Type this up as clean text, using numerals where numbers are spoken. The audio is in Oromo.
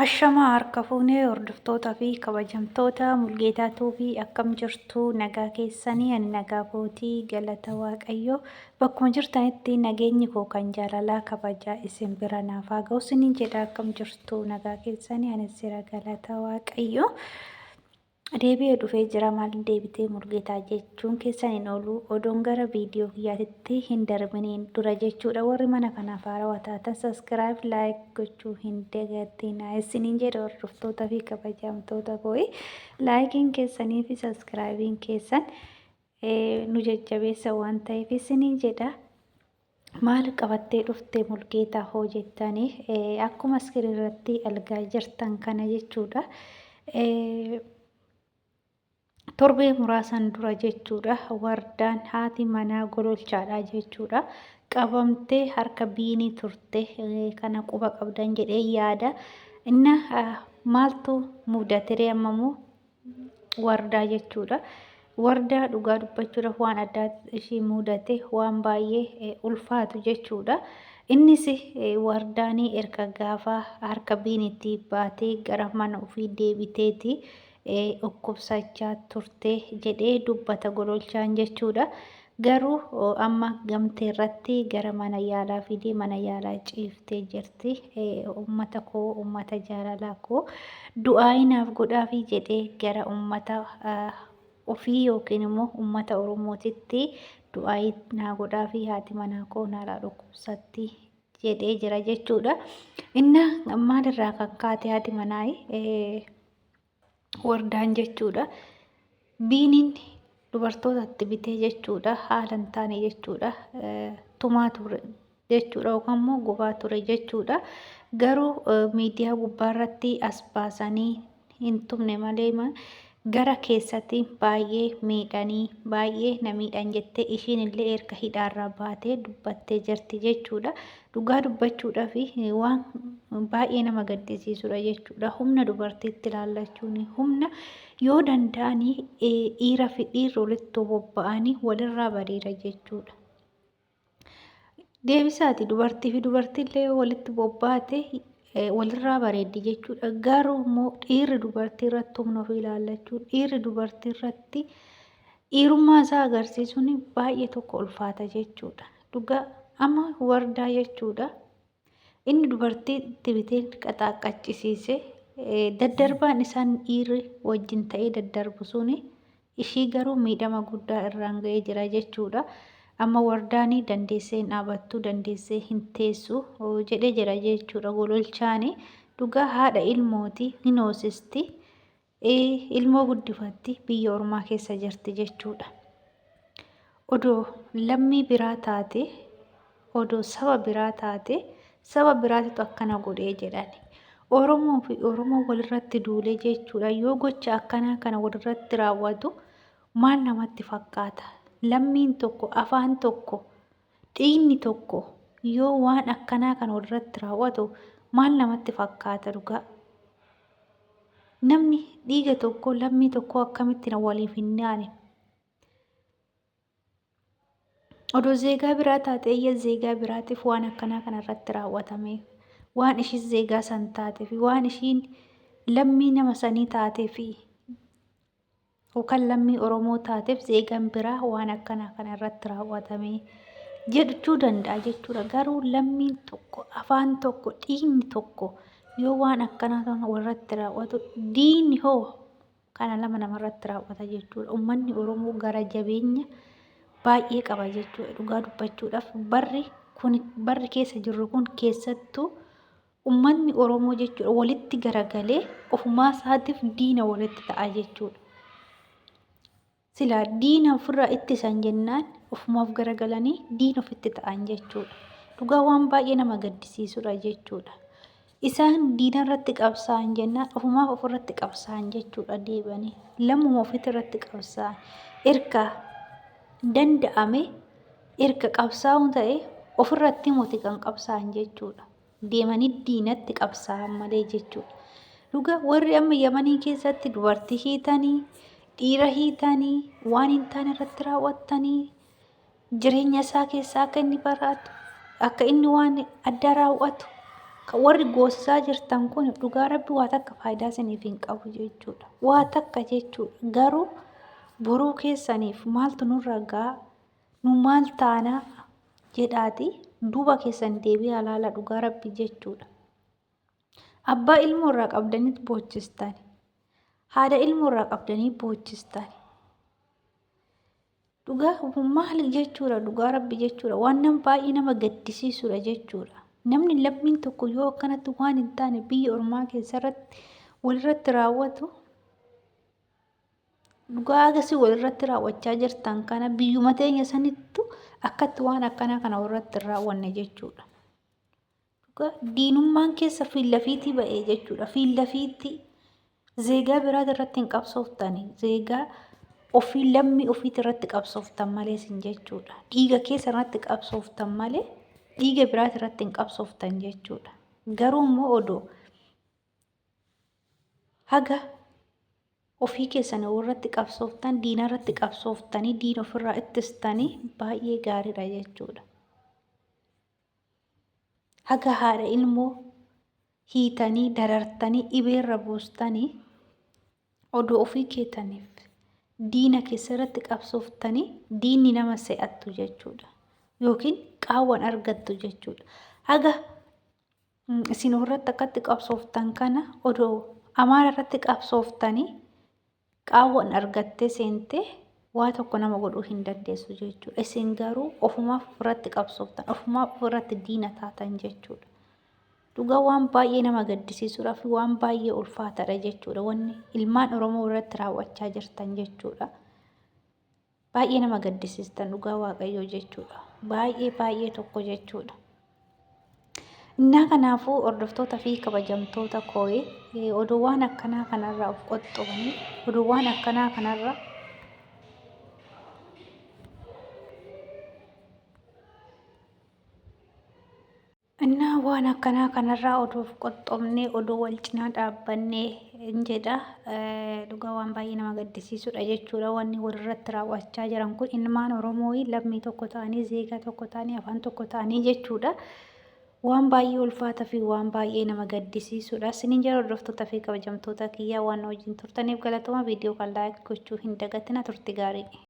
Ashamaa harka fuunee hordoftoota fi kabajamtoota Mulgeetaa Tuubii akkam jirtu nagaa keessanii ani nagaa kootii galata Waaqayyoo bakkuma jirtanitti nageenyi koo kan jaalalaa kabajaa isin bira naaf haa ga'u isiniin jedha akkam jirtu nagaa keessanii ani sira galata Waaqayyoo. Deebi'ee dhufee jira maal deebitee Mulgeetaa jechuun keessan hin oolu odoon gara viidiyoo kiyyaatitti hin darbiniin dura jechuudha warri mana kanaaf haarawaa taatan subscribe like gochuu hin dagatinaa isiniin jedha hordoftoota fi kabajamtoota koo'i laayikiin keessanii fi subscribein keessan nu jajjabeessa waan ta'eef isiniin jedha. Maal qabattee dhufte Mulgeetaa hoo jettanii akkuma iskiriin irratti argaa jirtan kana jechuudha. Torbee muraasan dura jechuudha wardaan haati manaa gololchaadha jechuudha. Qabamtee harka biinii turte kana quba qabdan jedhee yaada. Inna maaltu mudateree ammamoo wardaa jechuudha. Wardaa dhugaa dubbachuudhaaf waan addaa ishii mudate waan baay'ee ulfaatu jechuudha. Innis wardaanii erga gaafa harka biinitti baatee gara mana ofii deebiteeti dhukkubsachaa turte jedhee dubbata gololchaan jechuudha. Garuu amma gamtee irratti gara mana yaalaa fidee mana yaalaa ciiftee jirti. Ummata koo ummata jaalalaa koo du'aa'ii naaf godhaafii jedhee gara ummata ofii yookiin immoo ummata Oromootitti du'aa'ii naa godhaafii haati manaa koo naalaa dhukkubsatti jedhee jira jechuudha. Inna maalirraa kan kaate haati manaa wardaan jechuudha. Biiniin dubartootatti bitee jechuudha. Haala hin taane jechuudha. Tumaa ture jechuudha yookaan immoo gubaa ture jechuudha. Garuu miidiyaa gubbaarratti as baasanii hin tumne malee gara keessatti baay'ee miidhanii baay'ee na miidhan jettee ishiin illee erga hidhaarraa baatee dubbattee jirti jechuudha. Dhugaa dubbachuudhaaf waan baay'ee nama gaddisiisudha jechuudha. Humna dubartiitti ilaallachuun humna yoo danda'anii dhiira fi dhiirri walitti bobba'anii walirraa bareeda jechuudha. Deebisaati dubartii fi dubartiillee yoo walitti bobbaate walirraa bareeddi jechuudha. Garuu immoo dhiirri dubartii irratti humna ofii ilaallachuu dhiirri dubartii irratti dhiirummaa isaa agarsiisuun baay'ee tokko ulfaata jechuudha. Dhugaa amma wardaa jechuudha. Inni dubartii itti bitee qaxaaqqaccisiise daddarbaan isaan dhiirri wajjin ta'ee daddarbu suni ishii garuu miidhama guddaa irraan ga'ee jira jechuudha. Amma wardaanii dandeessee hin dhaabattu dandeessee hin teessu jedhee jira jechuudha gololchaani. Dhugaa haadha ilmooti hin hoosisti. Ilmoo guddifatti biyya ormaa keessa jirti jechuudha. Odoo lammii biraa taate, odoo saba biraa taate, saba biraatitu akkana godhee jedhani. Oromoo fi Oromoo walirratti duulee jechuudha. Yoo gocha akkanaa kana walirratti raawwatu maal namatti fakkaata? Lammiin tokko, afaan tokko, dhiigni tokko yoo waan akkanaa kana walirratti raawwatu maal namatti fakkaata dhugaa? Namni dhiiga tokko lammii tokko akkamitti na waliif hin yaane? Odoo zeegaa biraa taate eeyya zeegaa biraatiif waan akkanaa kana irratti raawwatame waan ishiin zeegaa san taateef waan ishiin lammii nama sanii taateef yookaan lammii Oromoo taateef zeegaan biraa waan akkanaa kana irratti raawwatame jechuu danda'a jechuudha. Garuu lammiin tokko afaan tokko dhiigni tokko yoo waan akkanaa kana walirratti raawwatu diinni hoo kana lama namarratti raawwata jechuudha. Uummanni Oromoo gara jabeenya baay'ee qaba jechuudha. Dhugaa dubbachuudhaaf barri kun barri keessa jirru kun keessattuu Ummanni Oromoo jechuudha walitti garagalee ofumaa isaatiif diina walitti ta'a jechuudha. Silaa diina ofirraa ittisan jennaan ofumaaf garagalanii diina ofitti ta'an jechuudha. Dhugaa waan baay'ee nama gaddisiisudha jechuudha. Isaan diina irratti qabsaa'an jennaan ofumaaf ofirratti qabsaa'an jechuudha deebi'anii. Lammuma ofitti irratti qabsaa'an. Erga danda'ame erga qabsaa'uun ta'e ofirratti moti kan qabsaa'an jechuudha. Deemanii diinatti qabsaa'an malee jechuudha. Dhugaa warri amma Yamanii keessatti dubartii hiitanii, dhiira hiitanii, waan hin taane irratti raawwattanii, jireenya isaa keessaa akka inni baraatu, akka inni waan addaa raawwatu, Kan warri goosisaa jirtan kun dhugaa rabbi waa takka faayidaa isiniif hin qabu jechuudha. Waa takka jechuudha. Garuu boruu keessaniif maaltu nurra ga'a? Nu maal taana jedhaati duuba keessan deebi'aa laala dhugaa rabbi jechuudha. Abbaa ilmoo irraa qabdaniit boochistani. Haadha ilmoo irraa qabdanii boochistani. Dhugaa maal jechuudha dhugaa rabbi jechuudha waan nama baay'ee nama gaddisiisudha jechuudha. Namni lammiin tokko yoo akkanatti waan hin taane biyya ormaa keessarratti walirratti raawwatu dhugaa agasii walirratti raawwachaa jirtan kana biyyuma teenya sanittu akkatti waan akkanaa kana walirratti hin raawwanne jechuudha. Dhugaa diinummaan keessa fiillafiitii ba'ee jechuudha. Fiillafiitii zeegaa biraati irratti hin qabsooftani. Zeegaa ofii lammii ofiiti irratti qabsooftan malee sin jechuudha. Dhiiga keessa irratti qabsooftan malee dhiiga biraati irratti hin qabsooftan jechuudha. Garuu immoo odoo haga ofii keessan irratti qabsooftan diina irratti qabsooftanii diina ofirraa ittistanii baay'ee gaariidha jechuudha. Haga haadha ilmoo hiitanii darartanii dhibeerra buustanii odoo ofii keetaniif diina keessa irratti qabsooftanii diinni nama se'attu jechuudha. Yookiin qaawwan argattu jechuudha. Haga isin ofirratti akkatti qabsooftan kana odoo Amaara irratti qabsooftanii Qaawwan argattee seentee waa tokko nama godhuu hin dandeessu jechuudha. Isin garuu ofumaaf ofirratti qabsooftan, ofumaaf ofirratti diina taatan jechuudha. Dhugaa waan baay'ee nama gaddisiisuudhaa fi waan baay'ee ulfaataadha jechuudha. Wanni ilmaan Oromoo irratti raawwachaa jirtan jechuudha. Baay'ee nama gaddisiistan dhugaa Waaqayyoo jechuudha. Baay'ee baay'ee tokko jechuudha. Innaa kanaafuu hordoftoota fi kabajamtoota koo'ee oduu waan akkanaa kanarraa of qoxxobanii oduu waan akkanaa kanarraa Innaa waan akkanaa kanarraa odoo of qoxxobnee odoo wal cinaa dhaabbannee hin jedha. Dhugaa waan baay'ee nama gaddisiisudha jechuudha. Wanni walirratti raawwachaa jiran kun ilmaan Oromoo lammii tokko ta'anii zeegaa tokko ta'anii afaan tokko ta'anii jechuudha. Waan baay'ee ulfaataa fi waan baay'ee nama gaddisiisudha. Isiniin jala hordoftoota fi kabajamtoota kiyyaa waan wajjin turtaniif galatooma viidiyoo kan laayik gochuu hin dagatina turti gaarii.